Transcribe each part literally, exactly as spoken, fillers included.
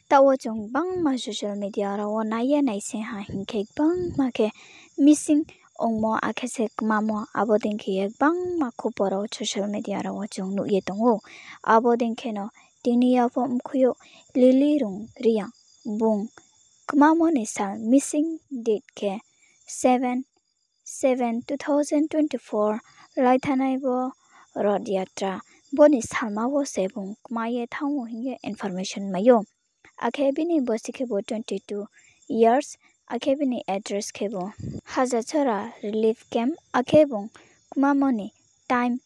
Taoh wo chung gbangma social media rao wo nai ye naising ha hing khe gbangma khe missing ongmo akhe se kmamo abo dei khe ye gbangma khupor rao social media rao wo chung nuh ye tong ou. Abo dei kheno tini yo pho mkhui ou Lily Rung Reang bung kmamo ni sal missing date khe seven seven two thousand twenty four laithanai bo Roth Yatra bo ni salma wo se bung kma ye thanng ou hing ye information mai ou. Akhe bini bosi khebu twenty two years, akhe bini address khebu Hajachora Relief Camp, akhe bung kmamo ni time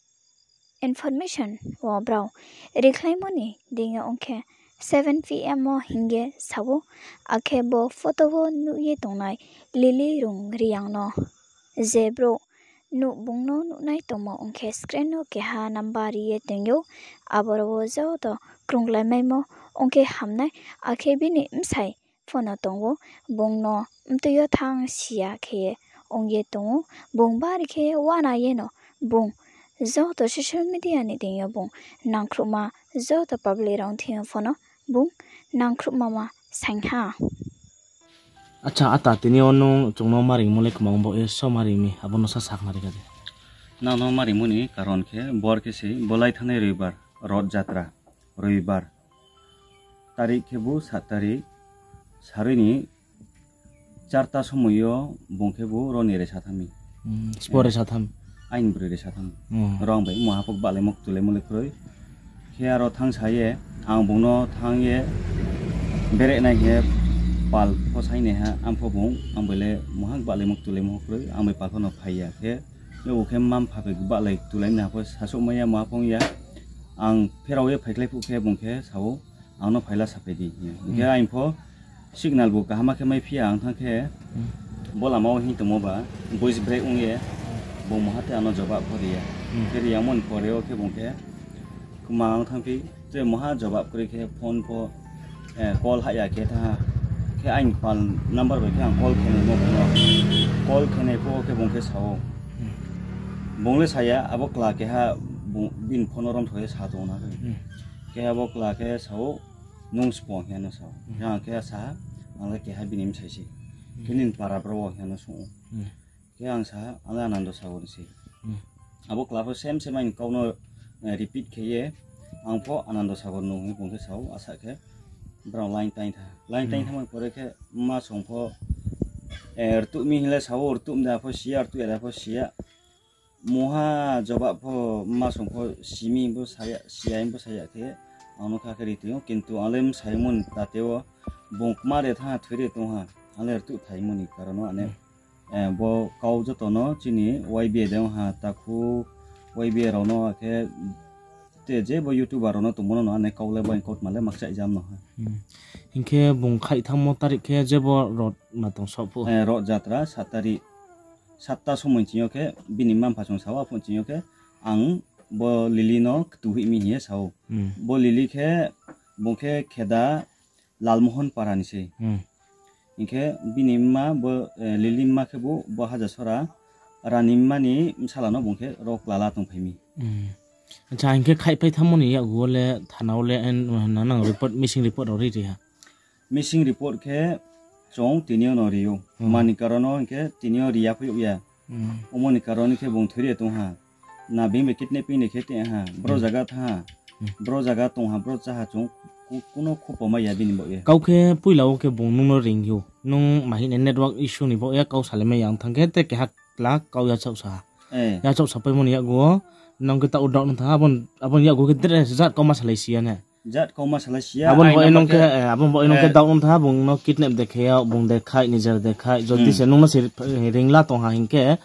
information wo brao rikhlaimo ni deing yo ong khe seven P M wo hing ye sa ou, akhe bo photo wo nuh ye tongnai Lily Rung Reang no je brouh nuh bung no nuhnai tongmo ong khe screen no keha number ri ye toing ou, aboro wo joto krunglaimaimo ong khe hamnai, akhe bini bsai pho no tong ou, bung no mtui yo thanng si ya khe ye ong ye tong ou, bung bari khe uana ye no bung joto social media ni deing yo bung nangkhruhma joto public rao thing yo pho no bung nangkhruhma ma saing ha. Acha, ata tini yo nung chung no ma ringmo le kma ong bo e so ma ring mi, abo no sa sakhnari kha di. Nang no ma ringmo ni karon khe bor khe se bo laithanai roibar, Roth Jatra, roibar. Tarik khebu sat tarik, sarui ni charta somoi yo bung khebu ro ni resa thanng mi. Spo resa thanng. Aini broi resa thanng. Ro ang bai maha pho gbahlaimo ktulaimo le kroi. Khe aro thanngsa ye, ang bung no thanng ye, bere nai hing ye pal pho sainaiha, ang pho bung, ang bai le maha gbahlaimo ktulaimo kroi, ang bai pal pho no phai ya khe, abo khe mma-mpha bai gbahlai ktulai na pho sasouhmai ya, maha pho ong ya. Ang pherao ye phaikhlai phuh khe bung khe sa ou, ang no phaila saphai di hing ye. Hing khe ang pho signal bu kaham khe maiphi ya, ang thanng khe bo lama wo hing tongmo ba, voice break ong ye, bung maha te ang no jobab pho ri ya. Khe ri yamo ni pore wo khe bung khe kma ang thanngphi, tre maha jobab kroi khe phone pho, call hah ya khe thanng ha. Khe aini pal number bai khe ang call khe nai mo bung no. Call khe nai phuh wo khe bung khe sa ou, bung le sa ya, abo kla keha bini phone no romtho ye sa tong na khe. Khe abo kla khe sa ou, nung spo hing ye no sa ou. Khe ang khe sa ha, ang le keha bini bsai se. Khe nini para bro wo hing ye no sung ou. Khe ang sa ha, ang le Anando Sagor ni se. Abo kla pho same same aini kau no repeat khe ye, ang pho Anando Sagor nung hing ye bung khe sa ou, asa khe brao line taing tha. Line taing thanngmai pore khe mma song pho rtuh mi hing le sa ou, rtuh mi da pho si ya, rtuh ya da pho si ya. Maha jobab pho mma song pho si mi bo sa ya, si ya bo sa ya khe, ang no kha khe ri tong ou, kintu ang le bsaimo ni tate wo, bung kma de thanng ha, thoi de tong ha, ang le rtuh thaimo ni karon no ane, bo kau joto no chini Y B A de ong ha, takhu Y B A rao no akhe te je bo YouTuber rao no tongmo no no ane kau le bo ang kautma le makchaih jam no ha. Hing khe bung khaih thanngmo tarik khe je bo Roth ma tong só phuh. Roth Jatra sat tarik, satta somoi ching yo khe bini mma-mpha chung sa ou, aphuh ching yo khe ang bo Lily no ktu hoih mi hing ye sa ou. Bo Lily khe, bung khe kheda Lalmohon para ni se. Hing khe bini mma bo, Lily mma khebu bo Hajasora Rani mma ni bsala no bung khe ro klala tongphai mi. Acha, hing khe khaihpai thanngmo ni yakgu wo le thana wo le nang report, missing report rao ri ri ha? Missing report khe chung tini yo no ri ou. Mani karon no hing khe tini yo ri ya phai yag ya. Omo ni karon khe bung thoi ri ye tong ha. Na being bai kidnapping ni khe tong ha. Bro zaga thanng ha. Bro zaga tong ha, bro chá ha chung kuno khupo mai ya bini baoh ye. Kau khe poila wo khe bung nung no ring ou. Nung ma hing nai network issue ni baoh ye kau salai mai ya ong thanng khe te keha kla kau yachaoh sa ha. Yachaoh sapaimo ni yakgu wo nung khe taoh wo doubt ong thanng ha, abo ni yakgu khe tre jat kau ma salai si ya ne. Jat kau ma salai si ya. Abo ni baoh ye nung khe doubt ong thanng ha, bung no kidnap de khe yag, bung de khaih, nijer de khaih, jodi se nung no se ringla tong ha hing khe,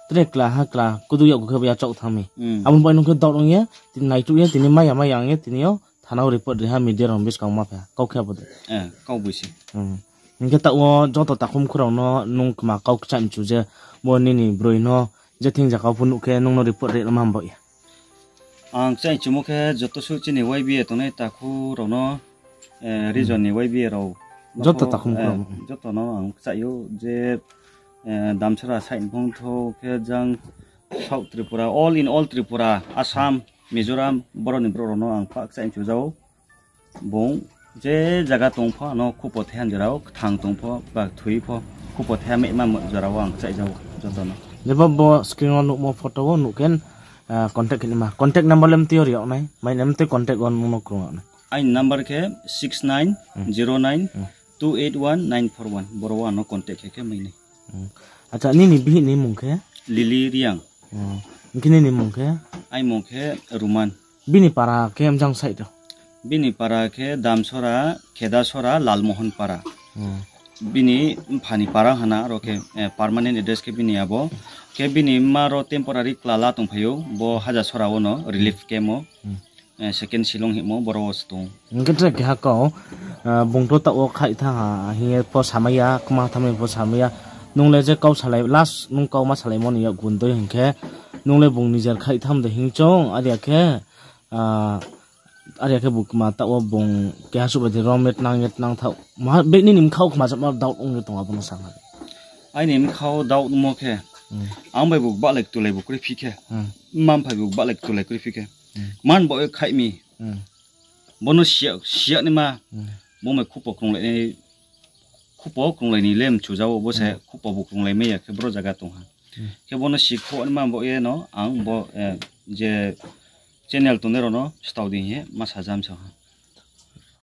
tre kla ha kla kudu yakgu khe bo yachaoh thanng mi. Abo ni baoh ye nung khe doubt ong ye, tini naituh ye, tini mai ya mai ya ong ye, tini yo thana wo report ri ha, media rao ni buskang ma phai ha. Kau khe abo de. Hing khe taoh wo joto takhu mkhu rao no nung kma kau kchaih mchu je, bo nini broi no je thing zaga pho nuh khe nung no report ri ma ham baoh ye? Ang kchaih mchumo khe joto suh chini Y B A tongnai takhu rao no, region ni Y B A rao, joto no ang kchaih ou je, Damcherra side ni phongthou khe jang South Tripura, all in all Tripura, Assam, Mizoram, boro ni brouh rao no ang pah kchaih mchu ja ou. Bung Je zaga tong pho, ano khupo thaiha jora wo kthang tong pho, ba thoi pho, khupo thaiha maima jora wo ang kchaih ja ou joto no. Jeba bo screen wo nuhmo photo wo nuh khe, contact khe nima. Contact number le mtui yo ri yag nai, mai nai mtui contact wo nung no krung yag nai. Aini number khe six nine zero nine two eight one nine four one. Boro wo ano contact khe khe mai nai. Acha, nini bihih ni mung khe? Lily Reang. Hing khe nini mung khe? Aini mung khe Ruman. Bini para khe mjang side o? Bini para khe Damsora, Khedasora, Lalmohon para. Bini mpha ni para hana, aro khe, permanent address khe bini abo. Khe bini mma ro temporary klala tongphai ou, bo Hajasora wo no relief camp o. Second Shillong hingmo boro wo se tong. Hing khe tre keha kau, bung to taoh wo khaih thanng ha hing ye pho samai ya, kma thanng mi pho samai ya. Nung le je kau salai, last nung kau ma salaimo ni yakgu dei hing khe, nung le bung nijer khaih thanng de hing choung, are ya khe, are ya khe bu kma taoh wo bung keha suh bai di rom ye tnang ye tnang thaoh. Bini bkha wo kma jama doubt ong ye tong abo no sa ha. Aini bkha wo doubt ongmo khe, ang bai bu gbahlai ktulai bu kroi phi khe, mma mpha bu gbahlai ktulai kroi phi khe, kman baoh ye khaih mi. Bo no siya, siya naima, bo mai khupo krunglai ni le mchu ja ou, bo se khupo bu krunglai mai ya khe bro zaga tong ha. Khe bo no sikhouh naima baoh ye no ang bo, je channel tongnai rao no stao di hing ye ma sajam sa ha.